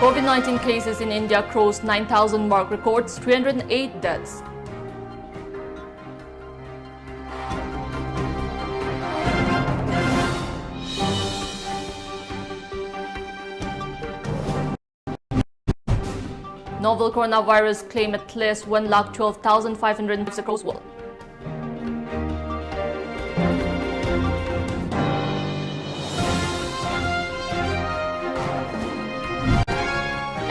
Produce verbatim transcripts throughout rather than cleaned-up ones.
COVID nineteen cases in India crossed nine thousand mark, records three hundred eight deaths. Novel coronavirus claim at least one lakh twelve thousand five hundred across world.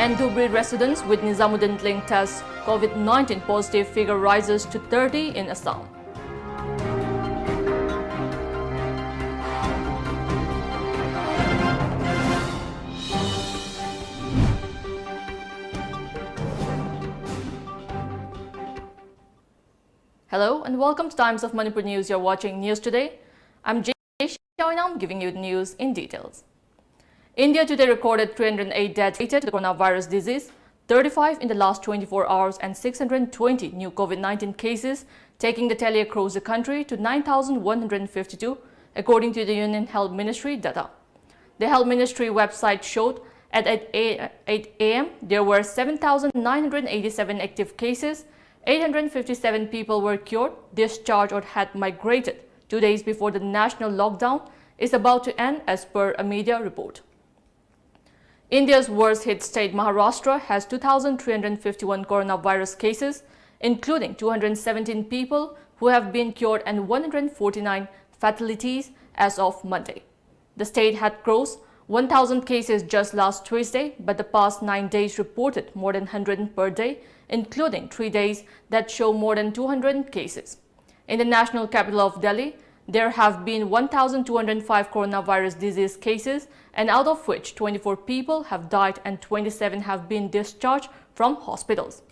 And Dhubri residents with Nizamuddin link test COVID nineteen positive figure rises to thirty in Assam. Hello and welcome to Times of Manipur News. You're watching News Today. I'm Jay Xiaoyinam giving you the news in details. India today recorded three hundred eight deaths related to the coronavirus disease, thirty-five in the last twenty-four hours, and six hundred twenty new COVID nineteen cases, taking the tally across the country to nine thousand one hundred fifty-two, according to the Union Health Ministry data. The Health Ministry website showed at eight a m there were seven thousand nine hundred eighty-seven active cases, eight hundred fifty-seven people were cured, discharged, or had migrated two days before the national lockdown is about to end, as per a media report. India's worst hit state Maharashtra has two thousand three hundred fifty-one coronavirus cases, including two hundred seventeen people who have been cured and one hundred forty-nine fatalities as of Monday. The state had crossed one thousand cases just last Tuesday, but the past nine days reported more than one hundred per day, including three days that show more than two hundred cases. In the national capital of Delhi, there have been one thousand two hundred five coronavirus disease cases, and out of which twenty-four people have died and twenty-seven have been discharged from hospitals.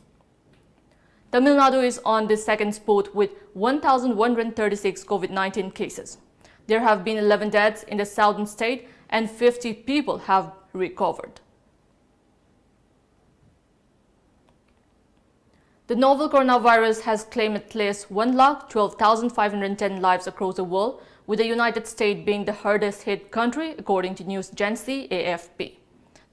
Tamil Nadu is on the second spot with one thousand one hundred thirty-six COVID nineteen cases. There have been eleven deaths in the southern state and fifty people have recovered. The novel coronavirus has claimed at least one lakh twelve thousand five hundred ten lives across the world, with the United States being the hardest hit country, according to news agency A F P.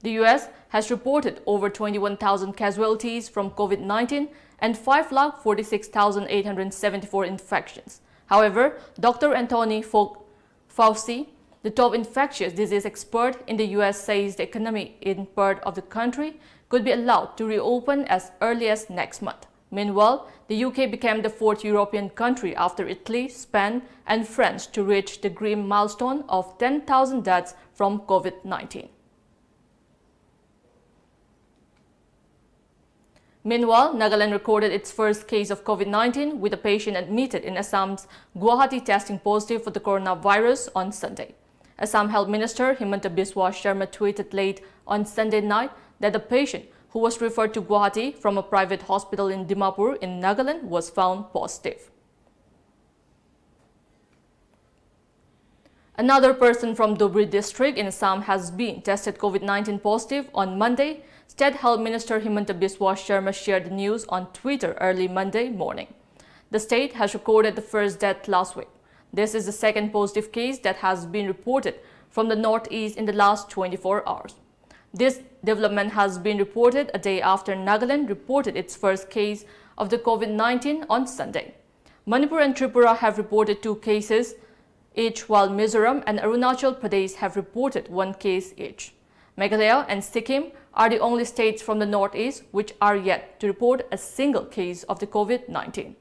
The U S has reported over twenty-one thousand casualties from COVID nineteen and five lakh forty-six thousand eight hundred seventy-four infections. However, Doctor Anthony Fau- Fauci, the top infectious disease expert in the U S, says the economy in part of the country could be allowed to reopen as early as next month. Meanwhile, the U K became the fourth European country after Italy, Spain, and France to reach the grim milestone of ten thousand deaths from COVID nineteen. Meanwhile, Nagaland recorded its first case of COVID nineteen, with a patient admitted in Assam's Guwahati testing positive for the coronavirus on Sunday. Assam Health Minister Himanta Biswa Sharma tweeted late on Sunday night that the patient, who was referred to Guwahati from a private hospital in Dimapur in Nagaland, was found positive. Another person from Dhubri district in Assam has been tested COVID nineteen positive on Monday. State Health Minister Himanta Biswa Sharma shared the news on Twitter early Monday morning. The state has recorded the first death last week. This is the second positive case that has been reported from the northeast in the last twenty-four hours. This development has been reported a day after Nagaland reported its first case of the COVID nineteen on Sunday. Manipur and Tripura have reported two cases each, while Mizoram and Arunachal Pradesh have reported one case each. Meghalaya and Sikkim are the only states from the northeast which are yet to report a single case of the COVID nineteen.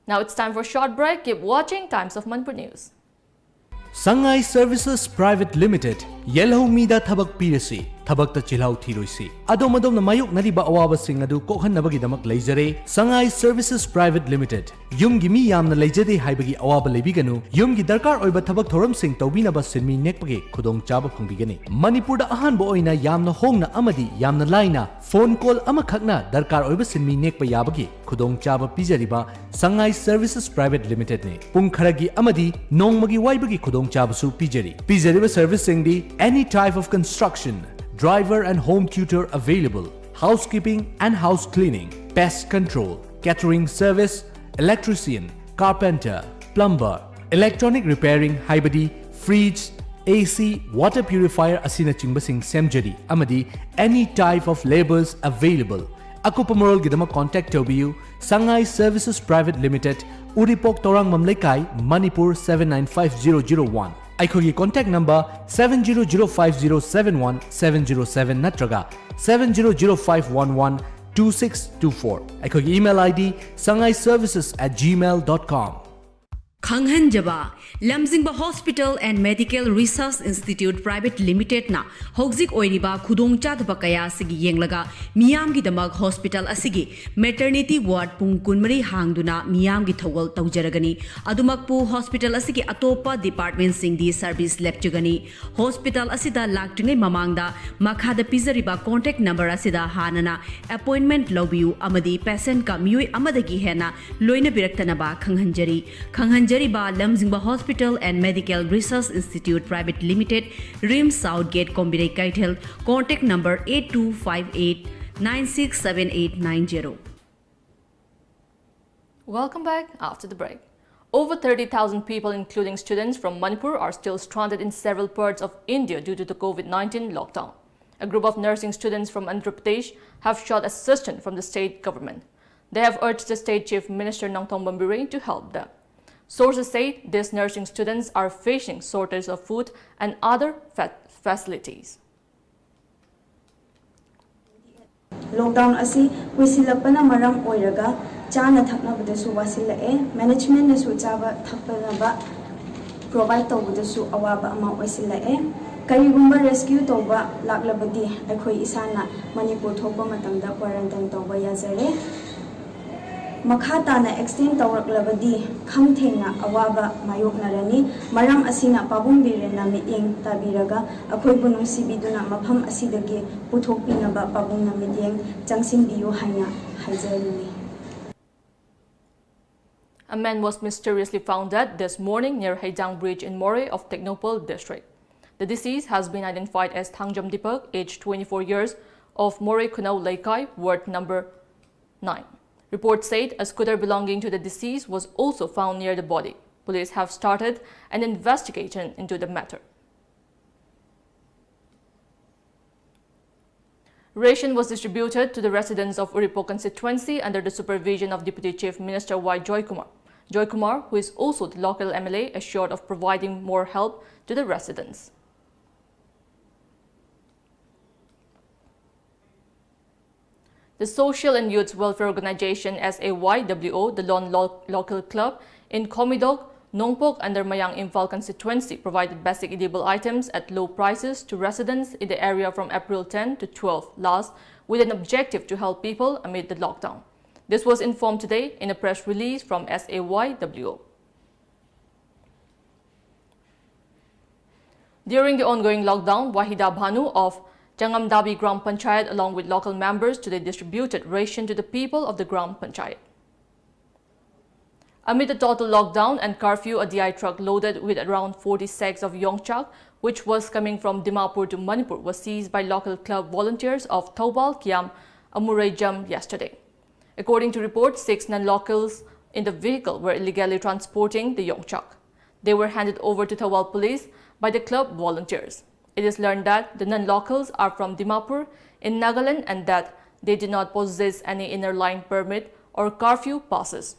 Now it's time for a short break. Keep watching Times of Manipur News. Sangai Services Private Limited, ꯌꯦꯜꯍꯧ ꯃꯤꯗ ꯊꯕꯛ ꯄꯤꯔꯁꯤ, ꯊꯕꯛꯇ ꯆꯤꯜꯍꯥꯎ ꯊꯤꯔꯣꯏꯁꯤ꯫ ꯑꯗꯣꯝ ꯑꯗꯣꯝꯅ ꯃꯥꯌꯣꯛꯅꯔꯤꯕ ꯑꯋꯥꯕꯁꯤꯡ ꯑꯗꯨ ꯀꯣꯛꯍꯟꯅꯕꯒꯤꯗꯃꯛ ꯂꯩꯖꯔꯦ꯫ Sangai Services Private Limited, ꯌꯨꯝꯒꯤ ꯃꯤ ꯌꯥꯝꯅ ꯂꯩꯖꯗꯦ ꯍꯥꯏꯕꯒꯤ ꯑꯋꯥꯕ ꯂꯩꯕꯤꯒꯅꯨ꯫ ꯌꯨꯝꯒꯤ ꯗꯔꯀꯥꯔ ꯑꯣꯏꯕ ꯊꯕꯛ ꯊꯧꯔꯝꯁꯤꯡ ꯇꯧꯕꯤꯅꯕ ꯁꯤꯟꯃꯤ ꯅꯦꯛꯄꯒꯤ ꯈꯨꯗꯣꯡꯆꯥꯕ ꯐꯪꯕꯤꯒꯅꯤ꯫ ꯃꯅꯤꯄꯨꯔꯗ ꯑꯍꯥꯟꯕ ꯑꯣꯏꯅ ꯌꯥꯝꯅ ꯍꯣꯡꯅ ꯑꯃꯗꯤ ꯌꯥꯝꯅ ꯂꯥꯏꯅ phone call ꯑꯃꯈꯛꯅ ꯗꯔꯀꯥꯔ ꯑꯣꯏꯕ ꯁꯤꯟꯃꯤ ꯅꯦꯛꯄ ꯌꯥꯕꯒꯤ ꯈꯨꯗꯣꯡꯆꯥꯕ ꯄꯤꯖꯔꯤꯕ Sangai Services Private Limited ꯅꯤ꯫ ꯄꯨꯡ ꯈꯔꯒꯤ ꯑꯃꯗꯤ ꯅꯣꯡꯃꯒꯤ ꯋꯥꯏꯕꯒꯤ ꯈꯨꯗꯣꯡꯆꯥꯕꯁꯨ ꯄꯤꯖꯔꯤ꯫ ꯄꯤꯖꯔꯤꯕ service ꯁꯤꯡꯗꯤ: any type of construction, driver and home tutor available, housekeeping and house cleaning, pest control, catering service, electrician, carpenter, plumber, electronic repairing ꯍꯥꯏꯕꯗꯤ fridge, AC, water purifier ꯑꯁꯤꯅꯆꯤꯡꯕꯁꯤꯡ ꯁꯦꯝꯖꯔꯤ ꯑꯃꯗꯤ any type of labours available꯫ ꯑꯀꯨꯞꯄ ꯃꯔꯣꯜꯒꯤꯗꯃꯛ contact ꯇꯧꯕꯤꯌꯨ Sangai Services Private Limited, ꯎꯔꯤꯄꯣꯛ ꯇꯧꯔꯥꯡꯕꯝ ꯂꯩꯀꯥꯏ, Manipur seven nine five zero zero one꯫ ꯑꯩꯈꯣꯏꯒꯤ contact number seven zero zero five zero seven one seven zero seven ꯅꯠꯇ꯭ꯔꯒ seven zero zero five one one two six two four꯫ ꯑꯩꯈꯣꯏꯒꯤ email ID sangaiservices at gmail dot com꯫ ꯈꯪꯍꯟꯖꯕ, ꯂꯝꯖꯤꯡꯕ Hospital and Medical Research Institute Private Limited ꯅ ꯍꯧꯖꯤꯛ ꯑꯣꯏꯔꯤꯕ ꯈꯨꯗꯣꯡꯆꯥꯗꯕ ꯀꯌꯥ ꯑꯁꯤꯒꯤ ꯌꯦꯡꯂꯒ ꯃꯤꯌꯥꯝꯒꯤꯗꯃꯛ hospital ꯑꯁꯤꯒꯤ maternity ward ꯄꯨꯡ ꯀꯨꯟꯃꯔꯤ ꯍꯥꯡꯗꯨꯅ ꯃꯤꯌꯥꯝꯒꯤ ꯊꯧꯒꯜ ꯇꯧꯖꯔꯒꯅꯤ꯫ ꯑꯗꯨꯃꯛꯄꯨ hospital ꯑꯁꯤꯒꯤ ꯑꯇꯣꯞꯄ department ꯁꯤꯡꯗꯤ service ꯂꯦꯞꯆꯒꯅꯤ꯫ Hospital ꯑꯁꯤꯗ ꯂꯥꯛꯇ꯭ꯔꯤꯉꯩ ꯃꯃꯥꯡꯗ ꯃꯈꯥꯗ ꯄꯤꯖꯔꯤꯕ contact number ꯑꯁꯤꯗ ꯍꯥꯟꯅꯅ appointment ꯂꯧꯕꯤꯌꯨ ꯑꯃꯗꯤ patient ꯀ ꯃꯤꯑꯣꯏ ꯑꯃꯗꯒꯤ ꯍꯦꯟꯅ ꯂꯣꯏꯅꯕꯤꯔꯛꯇꯅꯕ ꯈꯪꯍꯟꯖꯔꯤ꯫ ꯈꯪꯍꯟꯖꯔꯤꯕ ꯂꯝꯖꯤꯡꯕ Hospital and Medical Research Institute Private Limited, RIMS South Gate, ꯀꯣꯝꯕꯤꯔꯩ ꯀꯩꯊꯦꯜ, contact number eight two five eight nine six seven eight nine zero꯫ Welcome back after the break. Over thirty thousand people, including students from Manipur, are still stranded in several parts of India due to the COVID nineteen lockdown. A group of nursing students from Andhra Pradesh have sought assistance from the state government. They have urged the state Chief Minister Nongthombam Birey to help them. Sources say these nursing students are facing shortage of food and other fa- facilities. Lockdown ꯑꯁꯤ ꯀꯨꯏꯁꯤꯜꯂꯛꯄꯅ ꯃꯔꯝ ꯑꯣꯏꯔꯒ ꯆꯥꯅ ꯊꯛꯅꯕꯗꯁꯨ ꯋꯥꯁꯤꯜꯂꯛꯑꯦ, management ꯅꯁꯨ ꯆꯥꯕ ꯊꯛꯄꯅꯕ provide ꯇꯧꯕꯗꯁꯨ ꯑꯋꯥꯕ ꯑꯃ ꯑꯣꯏꯁꯤꯜꯂꯛꯑꯦ꯫ ꯀꯔꯤꯒꯨꯝꯕ rescue ꯇꯧꯕ ꯂꯥꯛꯂꯕꯗꯤ ꯑꯩꯈꯣꯏ ꯏꯁꯥꯅ ꯃꯅꯤꯄꯨꯔ ꯊꯣꯛꯄ ꯃꯇꯝꯗ quarantine ꯇꯧꯕ ꯌꯥꯖꯔꯦ꯫ ꯃꯈꯥ ꯇꯥꯅ extend ꯇꯧꯔꯛꯂꯕꯗꯤ ꯈꯝ ꯊꯦꯡꯅ ꯑꯋꯥꯕ ꯃꯥꯌꯣꯛꯅꯔꯅꯤ꯫ ꯃꯔꯝ ꯑꯁꯤꯅ ꯄꯥꯕꯨꯡ ꯕꯤꯔꯦꯟꯅ ꯃꯤꯠꯌꯦꯡ ꯇꯥꯕꯤꯔꯒ ꯑꯩꯈꯣꯏꯕꯨ ꯅꯨꯡꯁꯤꯕꯤꯗꯨꯅ ꯃꯐꯝ ꯑꯁꯤꯗꯒꯤ ꯄꯨꯊꯣꯛꯄꯤꯅꯕ ꯄꯥꯕꯨꯡꯅ ꯃꯤꯠꯌꯦꯡ ꯆꯪꯁꯤꯟꯕꯤꯌꯨ ꯍꯥꯏꯅ ꯍꯥꯏꯖꯔꯤꯅꯤ꯫ A man was mysteriously found dead this morning near Heijang Bridge in Moreh of Tengnoupal district. The deceased has been identified as Thangjam Deepak, aged twenty-four years, of Moreh Khunao Leikai, ward number nine. Reports said a scooter belonging to the deceased was also found near the body. Police have started an investigation into the matter. Ration was distributed to the residents of Uripok constituency under the supervision of Deputy Chief Minister Y Joykumar. Joykumar, who is also the local M L A, assured of providing more help to the residents. The Social and Youth Welfare Organization, S A Y W O, the Lon Lo- Local Club in Khomidok, Nongpok under Mayang Imphal constituency provided basic edible items at low prices to residents in the area from April ten to twelve last, with an objective to help people amid the lockdown. This was informed today in a press release from S A Y W O. During the ongoing lockdown, Wahida Bhanu of Changamdabi Gram Panchayat along with local members today distributed ration to the people of the Gram Panchayat. Amid the total lockdown and curfew, a D I truck loaded with around forty sacks of yongchak, which was coming from Dimapur to Manipur, was seized by local club volunteers of Thoubal Kiam Amurei Jam yesterday. According to reports, six non-locals in the vehicle were illegally transporting the yongchak. They were handed over to Thoubal police by the club volunteers. It is learned that the non-locals are from Dimapur in Nagaland and that they did not possess any inner line permit or curfew passes.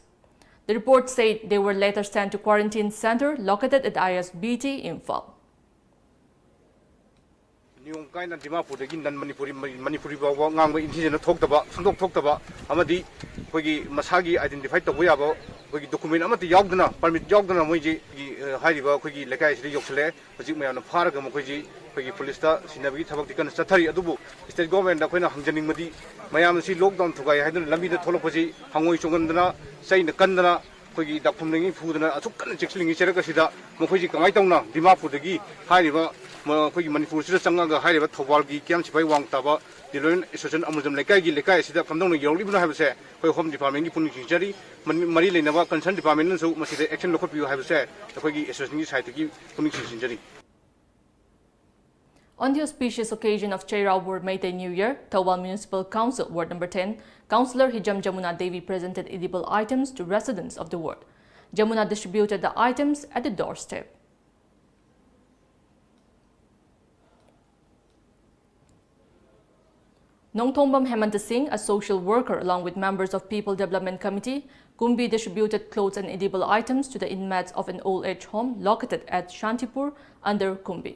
The report said they were later sent to quarantine center located at I S B T Imphal. ꯅꯤꯌꯣꯝ ꯀꯥꯏꯅ ꯗꯤꯃꯥꯄꯨꯔꯗꯒꯤ ꯅꯟ ꯃꯅꯤꯄꯨꯔꯤ ꯃꯅꯤꯄꯨꯔꯤ ꯐꯥꯎꯕ ꯉꯥꯡꯕ ꯏꯟꯊꯤꯖꯅ ꯊꯣꯛꯇꯕ ꯁꯨꯡꯗꯣꯛ ꯊꯣꯛꯇꯕ ꯑꯃꯗꯤ ꯑꯩꯈꯣꯏꯒꯤ ꯃꯁꯥꯒꯤ ꯑꯥꯏꯗꯦꯟꯇꯤꯐꯥꯏ ꯇꯧꯕ ꯌꯥꯕ ꯑꯩꯈꯣꯏꯒꯤ ꯗꯣꯀꯨꯃꯦꯟ ꯑꯃꯠꯇ ꯌꯥꯎꯗꯅ ꯄꯔꯃꯤꯠ ꯌꯥꯎꯗꯅ ꯃꯣꯏꯁꯤ ꯑꯩꯈꯣꯏꯒꯤ ꯍꯥꯏꯔꯤꯕ ꯑꯩꯈꯣꯏꯒꯤ ꯂꯩꯀꯥꯏ ꯑꯁꯤꯗ ꯌꯧꯁꯤꯜꯂꯛꯑꯦ꯫ ꯍꯧꯖꯤꯛ ꯃꯌꯥꯝꯅ ꯐꯥꯔꯒ ꯃꯈꯣꯏꯁꯤ ꯑꯩꯈꯣꯏꯒꯤ ꯄꯨꯂꯤꯁꯇ ꯁꯤꯟꯅꯕꯒꯤ ꯊꯕꯛꯇꯤ ꯀꯟꯅ ꯆꯠꯊꯔꯤ꯫ ꯑꯗꯨꯕꯨ ꯁ꯭ꯇꯦꯠ ꯒꯣꯔꯃꯦꯟꯗ ꯑꯩꯈꯣꯏꯅ ꯍꯪꯖꯅꯤꯡꯕꯗꯤ ꯃꯌꯥꯝ ꯑꯁꯤ ꯂꯣꯛꯗꯥꯎꯟ ꯊꯨꯒꯥꯏ ꯍꯥꯏꯗꯨꯅ ꯂꯝꯕꯤꯗ ꯊꯣꯛꯂꯛꯄꯁꯤ ꯍꯪꯉꯣꯏ ꯆꯣꯡꯍꯟꯗꯅ ꯆꯩꯅ ꯀꯟꯗꯅ ꯑꯩꯈꯣꯏꯒꯤ ꯗꯥꯛꯐꯝꯗꯒꯤ ꯐꯨꯗꯅ ꯑꯁꯨꯛ ꯀꯟꯅ ꯆꯦꯛꯁꯤꯜꯂꯤꯉꯩ ꯆꯩꯔꯛ ꯑꯁꯤꯗ ꯃꯈꯣꯏꯁꯤ ꯀꯃꯥꯏꯅ ꯇꯧꯅ ꯗꯤꯃꯥꯄꯨꯔꯗꯒꯤ ꯍꯥꯏꯔꯤꯕ ꯃ- ꯑꯩꯈꯣꯏꯒꯤ ꯃꯅꯤꯄꯨꯔꯁꯤꯗ ꯆꯪꯉꯒ ꯍꯥꯏꯔꯤꯕ ꯊꯧꯕꯥꯜꯒꯤ ꯀꯤꯌꯥꯝ ꯁꯤꯐꯥꯏ ꯋꯥꯡ ꯇꯥꯕ ꯗꯤꯂꯣꯏꯟ ꯑꯦꯁꯣꯁꯤꯌꯦꯁꯟ ꯑꯃꯨꯖꯝ ꯂꯩꯀꯥꯏꯒꯤ ꯂꯩꯀꯥꯏ ꯑꯁꯤꯗ ꯀꯝꯗꯧꯅ ꯌꯧꯔꯛꯂꯤꯕꯅꯣ ꯍꯥꯏꯕꯁꯦ ꯑꯩꯈꯣꯏ ꯍꯣꯝ ꯗꯤꯄꯥꯔꯠꯃꯦꯟꯒꯤ ꯄꯨꯛꯅꯤꯡ ꯆꯤꯡꯖꯔꯤ꯫ ꯃꯔꯤ ꯂꯩꯅꯕ ꯀꯟꯁꯔꯟ ꯗꯤꯄꯥꯔꯠꯃꯦꯟꯅꯁꯨ ꯃꯁꯤꯗ ꯑꯦꯛꯁꯟ ꯂꯧꯈꯠꯄꯤꯌꯨ ꯍꯥꯏꯕꯁꯦ ꯑꯩꯈꯣꯏꯒꯤ ꯑꯦꯁꯣꯁꯤꯌꯦꯁꯟꯒꯤ ꯁꯥꯏꯠꯇꯒꯤ ꯄꯨꯛꯅꯤꯡ ꯆꯤꯡꯁꯤꯟꯖꯔꯤ꯫ On the auspicious occasion of Cheiraobor Meitei New Year, Thoubal Municipal Council Ward Number ten, Councillor Hijam Jamuna Devi presented edible items to residents of the ward. Jamuna distributed the items at the doorstep. Nongthombam Hemanta Singh, a social worker, along with members of People Development Committee, Kumbi, distributed clothes and edible items to the inmates of an old age home located at Shantipur under Kumbi.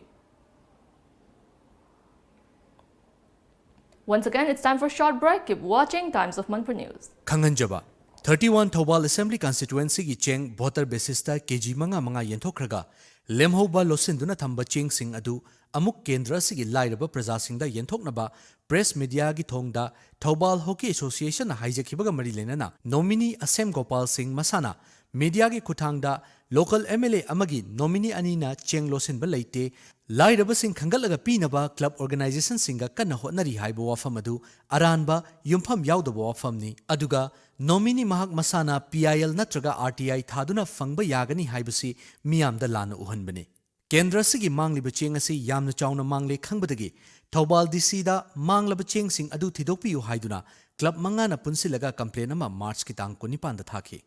Once again, it's time for a short break. Keep watching Times of Manipur News. ꯈꯪꯍꯟꯖꯕ, thirty one Thoubal Assembly Constituencyꯒꯤ ꯆꯦꯡ voter basisꯇ ꯀꯦꯖꯤ ꯃꯉꯥ ꯃꯉꯥ ꯌꯦꯟꯊꯣꯛꯈ꯭ꯔꯒ, ꯂꯦꯝꯍꯧꯕ ꯂꯣꯠꯁꯤꯟꯗꯨꯅ ꯊꯝꯕ ꯆꯦꯡꯁꯤꯡ ꯑꯗꯨ ꯑꯃꯨꯛ ꯀꯦꯟꯗ꯭ꯔ ꯑꯁꯤꯒꯤ ꯂꯥꯏꯔꯕ ꯄ꯭ꯔꯖꯥꯁꯤꯡꯗ ꯌꯦꯟꯊꯣꯛꯅꯕ press mediaꯒꯤ ꯊꯣꯡꯗ ꯊꯧꯕꯥꯜ Hockey Associationꯅ ꯍꯥꯏꯖꯈꯤꯕꯒ ꯃꯔꯤ ꯂꯩꯅꯅ, nominee ꯑꯁꯦꯝ ꯒꯣꯄꯥꯜ ꯁꯤꯡ ꯃꯁꯥꯅ mediaꯒꯤ ꯈꯨꯠꯊꯥꯡꯗ local MLA ꯑꯃꯒꯤ nominee ꯑꯅꯤꯅ ꯆꯦꯡ ꯂꯣꯠꯁꯤꯟꯕ ꯂꯩꯇꯦ, ꯂꯥꯏꯔꯕꯁꯤꯡ ꯈꯟꯒꯠꯂꯒ ꯄꯤꯅꯕ club organizationꯁꯤꯡꯒ ꯀꯟꯅ ꯍꯣꯠꯅꯔꯤ ꯍꯥꯏꯕ ꯋꯥꯐꯝ ꯑꯗꯨ ꯑꯔꯥꯟꯕ, ꯌꯨꯝꯐꯝ ꯌꯥꯎꯗꯕ ꯋꯥꯐꯝꯅꯤ꯫ ꯑꯗꯨꯒ nominee ꯃꯍꯥꯛ ꯃꯁꯥꯅ PIL ꯅꯠꯇ꯭ꯔꯒ RTI ꯊꯥꯗꯨꯅ ꯐꯪꯕ ꯌꯥꯒꯅꯤ ꯍꯥꯏꯕꯁꯤ ꯃꯤꯌꯥꯝꯗ ꯂꯥꯟꯅ ꯎꯍꯟꯕꯅꯤ꯫ ꯀꯦꯟꯗ꯭ꯔ ꯑꯁꯤꯒꯤ ꯃꯥꯡꯂꯤꯕ ꯆꯦꯡ ꯑꯁꯤ ꯌꯥꯝꯅ ꯆꯥꯎꯅ ꯃꯥꯡꯂꯦ ꯈꯪꯕꯗꯒꯤ ꯊꯧꯕꯥꯜ DCꯗ ꯃꯥꯡꯂꯕ ꯆꯦꯡꯁꯤꯡ ꯑꯗꯨ ꯊꯤꯗꯣꯛꯄꯤꯌꯨ ꯍꯥꯏꯗꯨꯅ club ꯃꯉꯥꯅ ꯄꯨꯟꯁꯤꯜꯂꯒ complaint ꯑꯃ Marchꯀꯤ ꯇꯥꯡ ꯀꯨꯟꯅꯤꯄꯥꯟꯗ ꯊꯥꯈꯤ꯫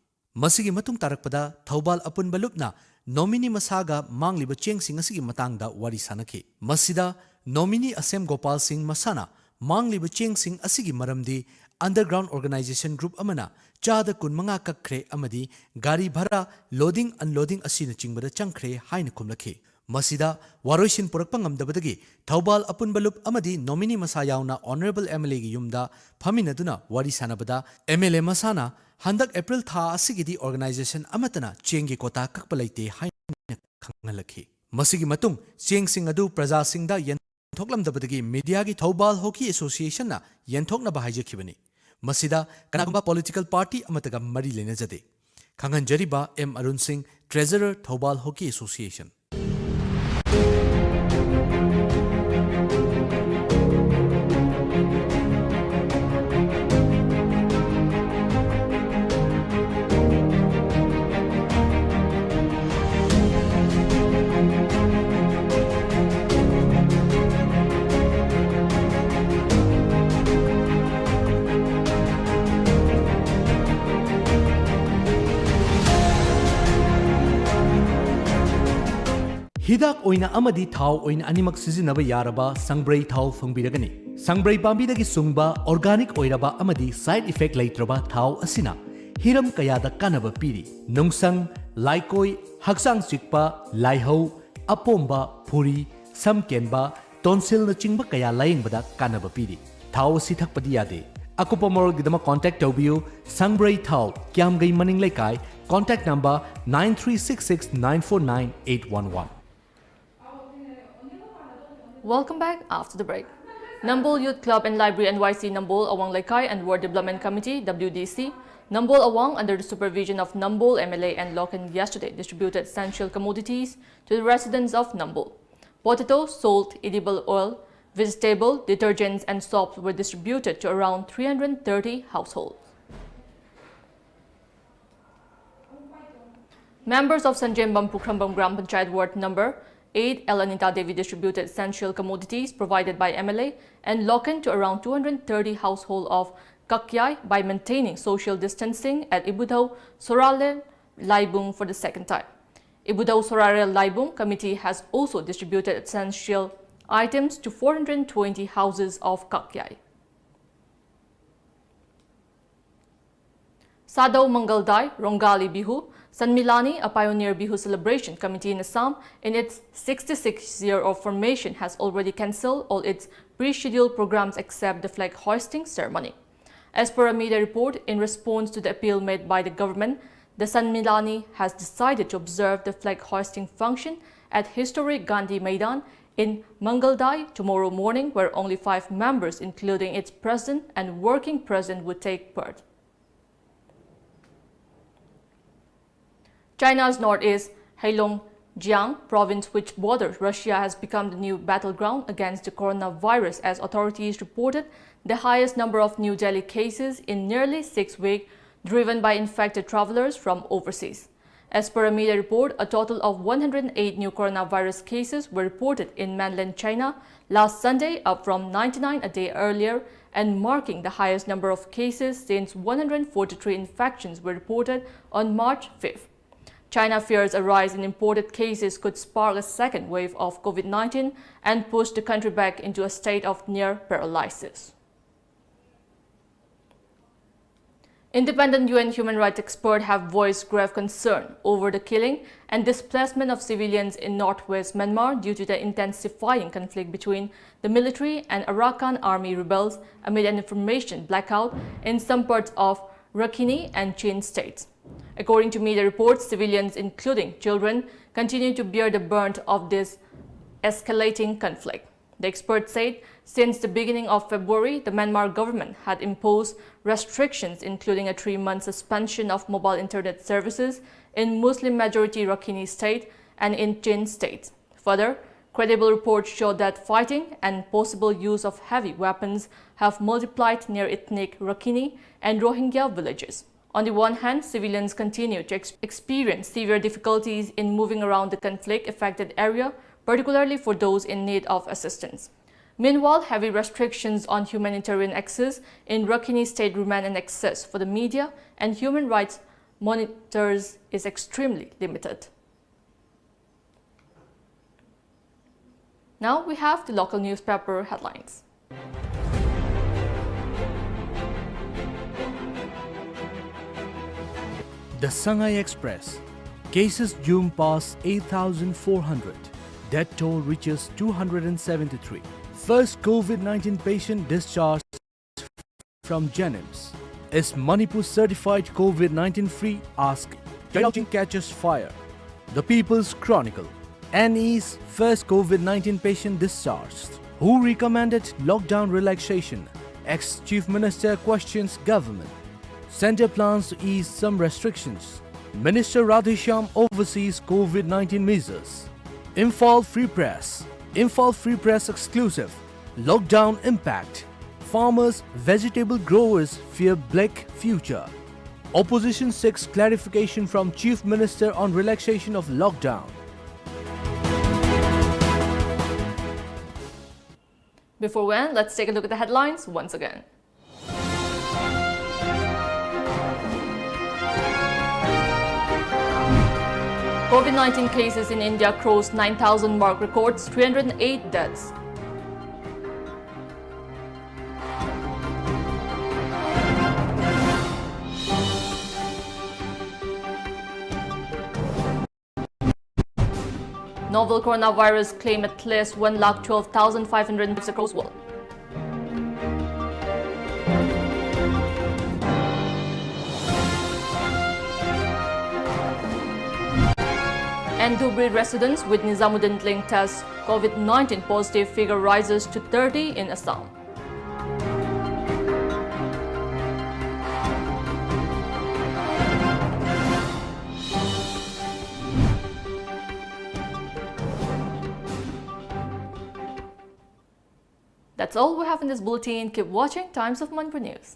ꯃꯁꯤꯒꯤ ꯃꯇꯨꯡ ꯇꯥꯔꯛꯄꯗ ꯊꯧꯕꯥꯜ ꯑꯄꯨꯟꯕ ꯂꯨꯞꯅ nominee ꯃꯁꯥꯒ ꯃꯥꯡꯂꯤꯕ ꯆꯦꯡꯁꯤꯡ ꯑꯁꯤꯒꯤ ꯃꯇꯥꯡꯗ ꯋꯥꯔꯤ ꯁꯥꯅꯈꯤ꯫ ꯃꯁꯤꯗ nominee ꯑꯁꯦꯝ ꯒꯣꯄꯥꯜ ꯁꯤꯡ ꯃꯁꯥꯅ ꯃꯥꯡꯂꯤꯕ ꯆꯦꯡꯁꯤꯡ ꯑꯁꯤꯒꯤ ꯃꯔꯝꯗꯤ underground organization group ꯑꯃꯅ ꯆꯥꯗ ꯀꯨꯟꯃꯉꯥ ꯀꯛꯈ꯭ꯔꯦ ꯑꯃꯗꯤ ꯒꯥꯔꯤ ꯚꯔꯥ, loading unloading ꯑꯁꯤꯅꯆꯤꯡꯕꯗ ꯆꯪꯈ꯭ꯔꯦ ꯍꯥꯏꯅ ꯈꯨꯝꯂꯛꯈꯤ꯫ ꯃꯁꯤꯗ ꯋꯥꯔꯣꯏꯁꯤꯟ ꯄꯨꯔꯛꯄ ꯉꯝꯗꯕꯗꯒꯤ ꯊꯧꯕꯥꯜ ꯑꯄꯨꯟꯕ ꯂꯨꯞ ꯑꯃꯗꯤ nominee ꯃꯁꯥ ꯌꯥꯎꯅ Honourable MLAꯒꯤ ꯌꯨꯝꯗ ꯐꯝꯃꯤꯟꯅꯗꯨꯅ ꯋꯥꯔꯤ ꯁꯥꯟꯅꯕꯗ MLA ꯃꯁꯥꯅ ꯍꯟꯗꯛ April ꯊꯥ ꯑꯁꯤꯒꯤꯗꯤ organization ꯑꯃꯠꯇꯅ ꯆꯦꯡꯒꯤ quota ꯀꯛꯄ ꯂꯩꯇꯦ ꯍꯥꯏꯅ ꯈꯪꯍꯜꯂꯛꯈꯤ꯫ ꯃꯁꯤꯒꯤ ꯃꯇꯨꯡ ꯆꯦꯡꯁꯤꯡ ꯑꯗꯨ ꯄ꯭ꯔꯖꯥꯁꯤꯡꯗ ꯌꯦꯟꯊꯣꯛꯂꯝꯗꯕꯗꯒꯤ mediaꯒꯤ ꯊꯧꯕꯥꯜ Hockey Associationꯅ ꯌꯦꯟꯊꯣꯛꯅꯕ ꯍꯥꯏꯖꯈꯤꯕꯅꯤ꯫ ꯃꯁꯤꯗ ꯀꯅꯥꯒꯨꯝꯕ political party ꯑꯃꯠꯇꯒ ꯃꯔꯤ ꯂꯩꯅꯖꯗꯦ꯫ ꯈꯪꯍꯟꯖꯔꯤꯕ M ꯑꯔꯨꯟ ꯁꯤꯡ, Treasurer, ꯊꯧꯕꯥꯜ Hockey Association꯫ ꯍꯤꯗꯥꯛ ꯑꯣꯏꯅ ꯑꯃꯗꯤ ꯊꯥꯎ ꯑꯣꯏꯅ ꯑꯅꯤꯃꯛ ꯁꯤꯖꯤꯟꯅꯕ ꯌꯥꯔꯕ ꯁꯪꯕ꯭ꯔꯩ ꯊꯥꯎ ꯐꯪꯕꯤꯔꯒꯅꯤ꯫ ꯁꯪꯕ꯭ꯔꯩ ꯄꯥꯝꯕꯤꯗꯒꯤ ꯁꯨꯡꯕ organic ꯑꯣꯏꯔꯕ ꯑꯃꯗꯤ side effect ꯂꯩꯇ꯭ꯔꯕ ꯊꯥꯎ ꯑꯁꯤꯅ ꯍꯤꯔꯝ ꯀꯌꯥꯗ ꯀꯥꯟꯅꯕ ꯄꯤꯔꯤ꯫ ꯅꯨꯡꯁꯪ, ꯂꯥꯏꯀꯣꯏ, ꯍꯛꯆꯥꯡ ꯆꯤꯛꯄ, ꯂꯥꯏꯍꯧ, ꯑꯄꯣꯝꯕ, ꯐꯨꯔꯤ, ꯁꯝ ꯀꯦꯟꯕ, ꯇꯣꯟꯁꯤꯜꯅꯆꯤꯡꯕ ꯀꯌꯥ ꯂꯥꯌꯦꯡꯕꯗ ꯀꯥꯟꯅꯕ ꯄꯤꯔꯤ꯫ ꯊꯥꯎ ꯑꯁꯤ ꯊꯛꯄꯗꯤ ꯌꯥꯗꯦ꯫ ꯑꯀꯨꯞꯄ ꯃꯔꯣꯜꯒꯤꯗꯃꯛ contact ꯇꯧꯕꯤꯌꯨ꯫ ꯁꯪꯕ꯭ꯔꯩ ꯊꯥꯎ, ꯀ꯭ꯌꯥꯝꯒꯩ ꯃꯅꯤꯡ ꯂꯩꯀꯥꯏ, contact number nine three six six nine four nine eight one one꯫ Welcome back after the break. Nambol Youth Club and Library N Y C Nambol Awang Leikai and Ward Development Committee W D C Nambol Awang, under the supervision of Nambol M L A N Lokhen, yesterday distributed essential commodities to the residents of Nambol. Potato, salt, edible oil, vegetable, detergents and soaps were distributed to around three hundred thirty households. Members of Sanjembam Pukhrambam Gram Panchayat Ward number eight, L Anita Devi distributed essential commodities provided by M L A N Lokhen to around two hundred thirty households of Kakyai by maintaining social distancing at Ibudhau Sorarel Laibung for the second time. Ibudhau Sorarel Laibung committee has also distributed essential items to four hundred twenty houses of Kakyai. Sadao Mangaldai Rongali Bihu, Sanmilani, a pioneer Bihu celebration committee in Assam, in its sixty-sixth year of formation, has already cancelled all its pre-scheduled programs except the flag hoisting ceremony. As per a media report, in response to the appeal made by the government, the Sanmilani has decided to observe the flag hoisting function at historic Gandhi Maidan in Mangaldai tomorrow morning, where only five members, including its president and working president, would take part. China's northeast Heilongjiang province, which borders Russia, has become the new battleground against the coronavirus, as authorities reported the highest number of new daily cases in nearly six weeks, driven by infected travelers from overseas. As per a media report, a total of one hundred eight new coronavirus cases were reported in mainland China last Sunday, up from ninety-nine a day earlier and marking the highest number of cases since one hundred forty-three infections were reported on March fifth. China fears a rise in imported cases could spark a second wave of COVID nineteen and push the country back into a state of near paralysis. Independent U N human rights experts have voiced grave concern over the killing and displacement of civilians in northwest Myanmar due to the intensifying conflict between the military and Arakan Army rebels amid an information blackout in some parts of Rakhine and Chin states. According to media reports, civilians, including children, continue to bear the brunt of this escalating conflict. The experts said since the beginning of February, the Myanmar government had imposed restrictions, including a three-month suspension of mobile internet services in Muslim-majority Rakhine state and in Chin state. Further, credible reports show that fighting and possible use of heavy weapons have multiplied near ethnic Rakhine and Rohingya villages. On the one hand, civilians continue to ex- experience severe difficulties in moving around the conflict affected area, particularly for those in need of assistance. Meanwhile, heavy restrictions on humanitarian access in Rakhine state remain, and access for the media and human rights monitors is extremely limited. Now we have the local newspaper headlines. The Sangai Express. Cases zoomed past eight thousand four hundred. Death toll reaches two hundred seventy-three. First COVID nineteen patient discharged from JNIMS. Is Manipur certified COVID nineteen free? Ask. Chongqing catches fire. The People's Chronicle. N E's first COVID nineteen patient discharged. Who recommended lockdown relaxation? Ex-Chief Minister questions government. Centre plans to ease some restrictions. Minister Radheshyam oversees COVID nineteen measures. Imphal Free Press. Imphal Free Press exclusive. Lockdown impact. Farmers, vegetable growers fear bleak future. Opposition seeks clarification from Chief Minister on relaxation of lockdown. Before we end, let's take a look at the headlines once again. COVID nineteen cases in India crossed nine thousand mark, records three hundred eight deaths. Novel coronavirus claim at least one lakh twelve thousand five hundred across world. And Dhubri residents with Nizamuddin link test COVID nineteen positive figure rises to thirty in Assam. That's all we have in this bulletin. Keep watching Times of Manipur News.